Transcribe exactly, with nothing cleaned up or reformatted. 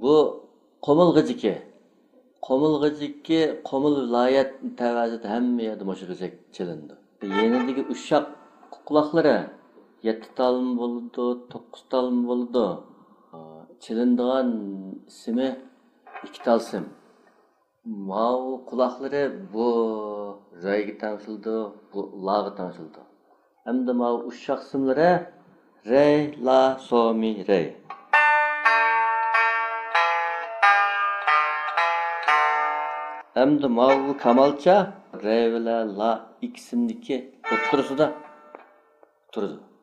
بۇ قۇمۇل غېجىكى. قۇمۇل غېجىكى، قۇمۇل ۋىلايەت تەۋەسىدە ھەممە يەردە مۇشۇ غېجەك چېلىنىدۇ. يېنىدىكى ئۇششاق قۇلاقلىرى يەتتە تالمۇ بولىدۇ، توققۇز تالمۇ بولىدۇ. چېلىنىدىغان سىمى ئىككى تال سىم. ماۋۇ قۇلاقلىرى بۇ رەيگە تەڭشىلىدۇ، بۇ لاغا تەڭشىلىدۇ. ئەمدى ماۋۇ ئۇششاق سىملىرى رەي، لا، سو، مى، رەي. ئەمدى ماۋۇ كامالچا رەي بىلەن لا ئىككى سىمدىكى ئوتتۇرىسىدا. تۇرىدۇ.